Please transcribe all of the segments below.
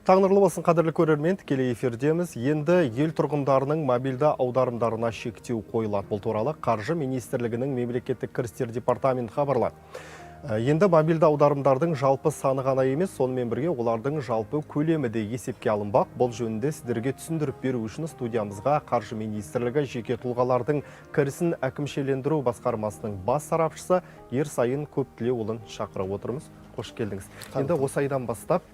Таң нұрлы болсын, қадірлі көрермен, тікелей эфирдеміз. Енді ел тұрғындарының мобильді аударымдарына шектеу қойылады. Бұл туралы Қаржы министрлігінің мемлекеттік кірістер департаменті хабарлады. Енді мобильді аударымдардың жалпы саны ғана емес, сонымен бірге олардың жалпы көлемі де есепке алынбақ. Бұл жөнінде сіздерге түсіндіріп беру үшін студиямызға Қаржы министрлігі жеке тұлғалардың кірісін әкімшілендіру басқармасының бас сарапшысы Ерсайын Көптілеуұлын шақырып отырмыз. Қош келдіңіз. Енді осы айдан бастап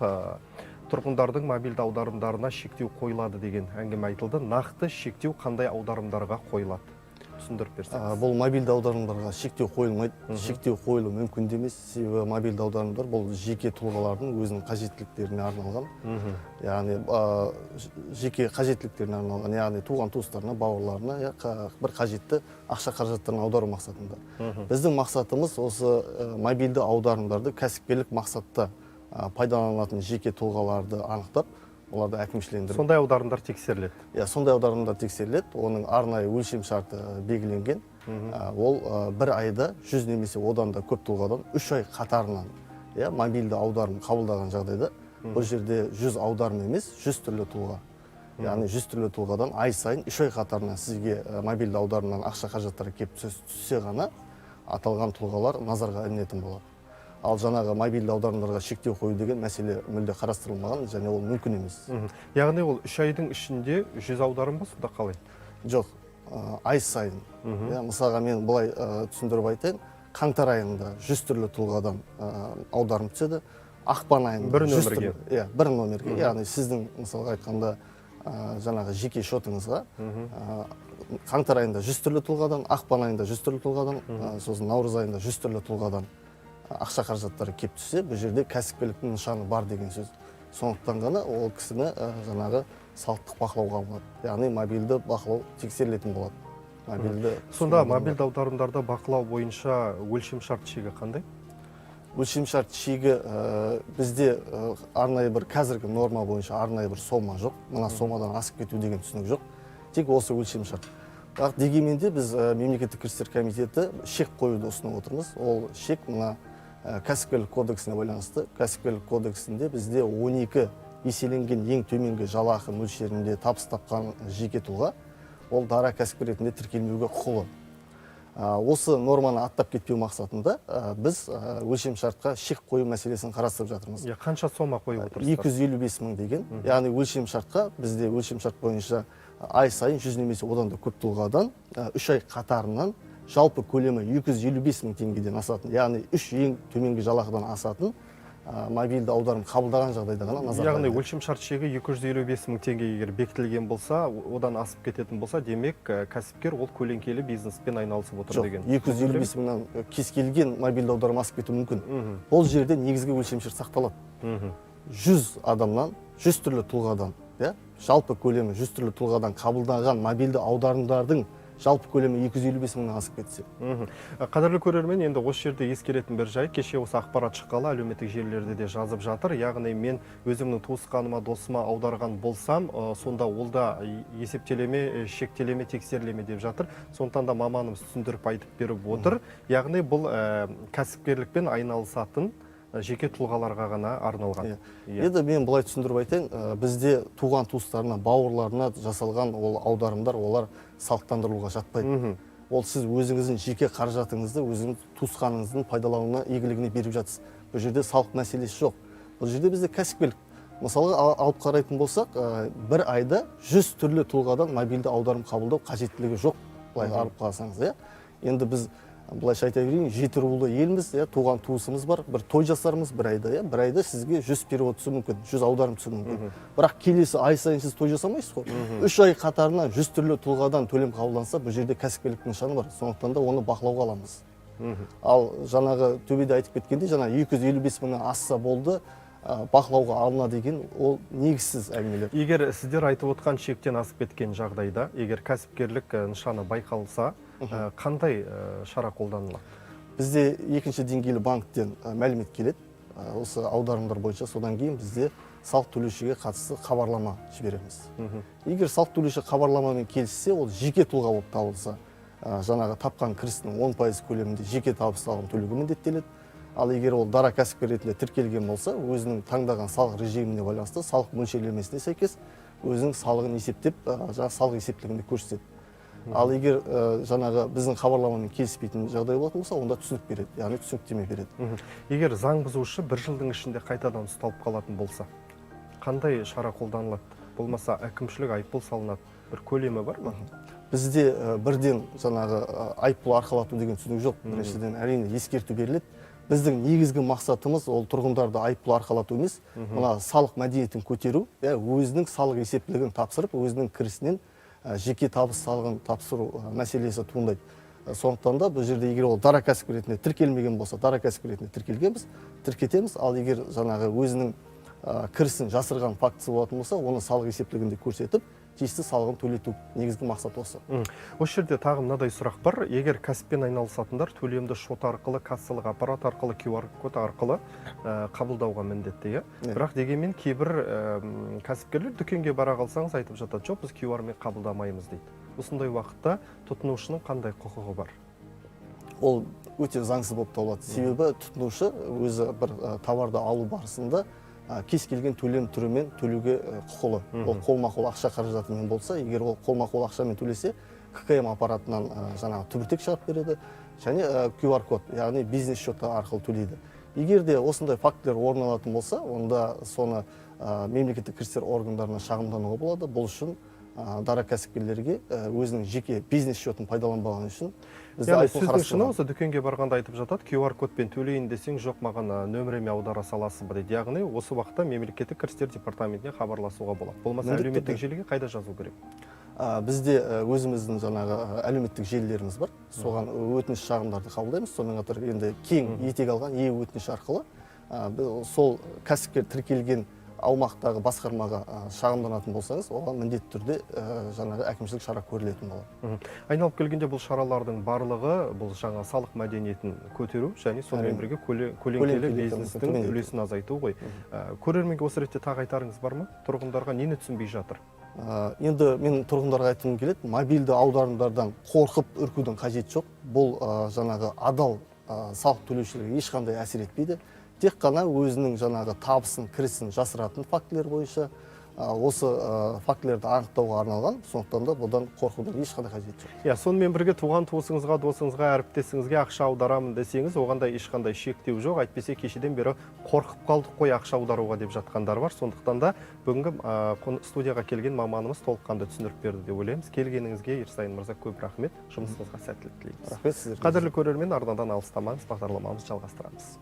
тұрғындардың мобильді аударымдарына шектеу қойылады деген әңгіме айтылды. Нақты шектеу қандай аударымдарға қойылады? Түсіндіріп берсеңіз. Бұл мобильді аударымдарға шектеу қойылмайды. Шектеу қойылу мүмкін де емес, себебі мобильді аударымдар бұл жеке тұлғалардың өзінің қажеттіліктеріне арналған. Яғни жеке қажеттіліктеріне арналған, яғни туған туыстарына, бауырларына, иә, бір қажетті ақша қаражаттарын аудару мақсатында. Біздің мақсатымыз осы мобильді аударымдарды кәсіпкерлік мақсатта пайдаланатын жеке тұлғаларды анықтап, оларды әкімшілендіру. Сондай аударымдар тексеріледі. Иә, сондай аударымдар тексеріледі. Оның арнайы өлшем шарты белгіленген. Ол бір айда 100 немесе одан да көп тұлғадан 3 ай қатарынан, иә, мобильді аударым қабылдаған жағдайда, бұл жерде 100 аударым емес, 100 түрлі тұлға. Яғни 100 түрлі тұлғадан ай сайын 3 ай қатарынан сізге мобильді аударымнан ақша қаражаттары келіп түссе ғана аталған тұлғалар назарға ілінетін болады. Ал жаңағы мобильді аударымдарға шектеу қою деген мәселе мүлде қарастырылмаған және ол мүмкін емес. Яғни ол 3 айдың ішінде 100 аударым ба сонда, қалай? Жоқ, ай сайын. Иә, мысалға, мен былай түсіндіріп айтайын: қаңтар айында 100 түрлі тұлғадан аударым түседі, ақпан айында бір 100 нөмірге. Иә, бір номерге, яғни сіздің, мысалға айтқанда, жаңағы жеке шотыңызға қаңтар айында 100 түрлі тұлғадан, ақпан айында 100 түрлі тұлғадан, сосын наурыз айында 100 түрлі тұлғадан ақша қаражаттары келіп түссе, бұл жерде кәсіпкерліктің нышаны бар деген сөз. Сондықтан ғана ол кісіні жаңағы салықтық бақылауға алынады, яғни мобильді бақылау тексерілетін болады, мобильді. Сонда мобильді аударымдарды бақылау бойынша өлшемшарт шегі қандай? Өлшемшарт шегі бізде арнайы бір, қазіргі норма бойынша арнайы бір сома жоқ, мына сомадан асып кету деген түсінік жоқ, тек осы өлшемшарт. Бірақ дегенмен де біз, мемлекеттік кірістер комитеті, шек қоюды ұсынып отырмыз. Ол шек мына кәсіпкерлік кодексіне байланысты. Кәсіпкерлік кодексінде бізде 12 еселенген ең төменгі жалақы мөлшерінде табыс тапқан жеке тұлға ол дара кәсіпкер ретінде тіркелмеуге құқылы. Осы норманы аттап кетпеу мақсатында біз өлшемшартқа шек қою мәселесін қарастырып жатырмыз. Иә, қанша сома қойып отырсыздар? 255 мың деген, яғни өлшемшартқа, бізде өлшемшарт бойынша ай сайын 100 немесе одан да көп тұлғадан 3 ай қатарынан жалпы көлемі 255 мың теңгеден асатын, яғни үш ең төменгі жалақыдан асатын мобильді аударым қабылдаған жағдайда ғана назарға Яғни алынады. өлшемшарт шегі 255 мың теңге егер бекітілген болса, одан асып кететін болса, демек, кәсіпкер ол көлеңкелі бизнеспен айналысып отыр Жоқ, деген. 255 мыңнан кез келген мобильді аударым асып кетуі мүмкін. Бұл жерде негізгі өлшемшарт сақталады. 100 адамнан, 100 түрлі тұлғадан, иә, жалпы көлемі 100 түрлі тұлғадан қабылданған мобильді аударымдардың жалпы көлемі 255 мыңнан асып кетсе. Қадірлі көрермен, енді осы жерде ескеретін бір жайт: кеше осы ақпарат шыққалы әлеуметтік желілерде де жазып жатыр. Яғни мен өзімнің туысқаныма, досыма аударған болсам, сонда ол да есептеле ме, шектеле ме, тексеріле ме деп жатыр. Сондықтан да маманымыз түсіндіріп айтып беріп отыр. Яғни бұл кәсіпкерлікпен айналысатын жеке тұлғаларға ғана арналған. Иә. Иә. Енді мен былай түсіндіріп айтайын: бізде туған туыстарына, бауырларына жасалған ол аударымдар, олар салықтандырылуға жатпайды. Ол сіз өзіңіздің жеке қаражатыңызды өзіңіз туысқаныңыздың пайдалануына, игілігіне беріп жатырсыз. Бұл жерде салық мәселесі жоқ, бұл жерде бізде кәсіпкерлік. Мысалға, алып қарайтын болсақ, бір айда 100 түрлі тұлғадан мобильді аударым қабылдау қажеттілігі жоқ, былай алып қарасаңыз, иә. Енді біз былайша айта берейін, жеті рулы елміз, иә, туған туысымыз бар, бір той жасармыз бір айда, иә. Бір айда сізге 100 перевод түсуі мүмкін, 100 аударым түсуі мүмкін, бірақ келесі ай сайын сіз той жасамайсыз ғой. 3 ай қатарынан 100 түрлі тұлғадан төлем қабылданса, бұл жерде кәсіпкерліктің нышаны бар, сондықтан да оны бақылауға аламыз. Ал жаңағы төбеде айтып кеткендей, жаңа 255 мыңнан асса болды, бақылауға алынады деген ол негізсіз әңгімелер. Егер сіздер айтып отқан шектен асып кеткен жағдайда, егер кәсіпкерлік нышаны байқалса, қандай шара қолданылады? Бізде екінші деңгейлі банктен мәлімет келеді осы аударымдар бойынша. Содан кейін бізде салық төлеушіге қатысты хабарлама жібереміз. Егер салық төлеуші хабарламамен келіссе, ол жеке тұлға болып табылса, жаңағы тапқан кірісінің 10% көлемінде жеке табыс салығын төлеуге міндеттеледі. Ал егер ол дара кәсіпкер ретінде тіркелген болса, өзінің таңдаған салық режиміне байланысты салық мөлшерлемесіне сәйкес өзінің салығын есептеп, жаңағы салық есептілігінде көрсетеді. Ал егер жаңағы біздің хабарламамен келіспейтін жағдай болатын болса, онда түсінік береді, яғни түсініктеме береді. Егер заң бұзушы бір жылдың ішінде қайтадан ұсталып қалатын болса, қандай шара қолданылады? Болмаса әкімшілік айыппұл салынады, бір көлемі бар ма? Бізде бірден жаңағы айыппұл арқалату деген түсінік жоқ. Біріншіден, әрине, ескерту беріледі. Біздің негізгі мақсатымыз ол тұрғындарды айыппұл арқалату емес, мына салық мәдениетін көтеру, өзінің салық есептілігін тапсырып, өзінің кірісінен жеке табыс салығын тапсыру мәселесі туындайды. Сондықтан да бұл жерде егер ол дара кәсіпкер ретінде тіркелмеген болса, дара кәсіпкер ретінде тіркелгенбіз, тіркетеміз. Ал егер жаңағы өзінің кірісін жасырған фактісі болатын болса, оны салық есептілігінде көрсетіп, тиісті салығын төлету негізгі мақсат осы. Осы жерде тағы мынадай сұрақ бар. Егер кәсіппен айналысатындар төлемді шот арқылы, кассалық аппарат арқылы, QR код арқылы қабылдауға міндетті, иә? Бірақ дегенмен кейбір кәсіпкерлер дүкенге бара қалсаңыз айтып жатады, жоқ, біз QR-мен қабылдамаймыз дейді. Осындай уақытта тұтынушының қандай құқығы бар? Ол өте заңсыз болып табылады. Себебі тұтынушы өзі бір товарды алу барысында кез келген төлем түрімен төлеуге құқылы. Ол қолма-қол ақша қаражатымен болса, егер ол қолма-қол ақшамен төлесе, ККМ аппаратынан жаңағы түбіртек шығарып береді және QR код, яғни бизнес счеты арқылы төлейді. Егер де осындай фактілер орын алатын болса, онда соны мемлекеттік кірістер органдарына шағымдануға болады. Бұл үшін дара кәсіпкерлерге өзінің жеке бизнес счетын пайдаланбаған үшін бізде Яғни айыппұл сөздің шыны, қарастырылған. осы дүкенге барғанда айтып жатады, QR кодпен төлейін десең, жоқ, маған нөміріме аудара саласыз ба дейді. Яғни осы уақытта мемлекеттік кірістер департаментіне хабарласуға болады. Болмаса Міндетті әлеуметтік түрде. желіге қайда жазу керек? Бізде өзіміздің жаңағы әлеуметтік желілеріміз бар. Соған өтініш шағымдарды қабылдаймыз. Сонымен қатар енді кең етек алған е-өтініш арқылы сол кәсіпкер тіркелген аумақтағы басқармаға шағымданатын болсаңыз, оған міндетті түрде жаңағы әкімшілік шара көрілетін болады. Айналып келгенде бұл шаралардың барлығы бұл жаңа салық мәдениетін көтеру және сонымен бірге көлеңкелі Көлеңкелі бизнестің төмендету. үлесін азайту ғой. Көрерменге осы ретте тағы айтарыңыз бар ма? Тұрғындарға нені түсінбей жатыр? Енді мен тұрғындарға айтқым келеді, мобильді аударымдардан қорқып үркудің қажеті жоқ. Бұл жаңағы адал салық төлеушілерге ешқандай әсер етпейді. Тек қана өзінің жаңағы табысын, кірісін жасыратын фактілер бойынша осы фактілерді анықтауға арналған. Сондықтан да бұдан қорқудың ешқандай қажеті жоқ. Иә, сонымен бірге туған туысыңызға, досыңызға, әріптесіңізге ақша аударамын десеңіз, оған да ешқандай шектеу жоқ. Әйтпесе кешеден бері қорқып қалдық қой ақша аударуға деп жатқандар бар. Сондықтан да бүгінгі студияға келген маманымыз толыққанды түсіндіріп берді деп ойлаймыз. Келгеніңізге, Ерсайын мырза, көп рахмет. Жұмысыңызға сәттілік тілейміз. Рахмет сіздерге. Қадірлі көрермен, арнадан алыстамаңыз, бағдарламамызды жалғастырамыз.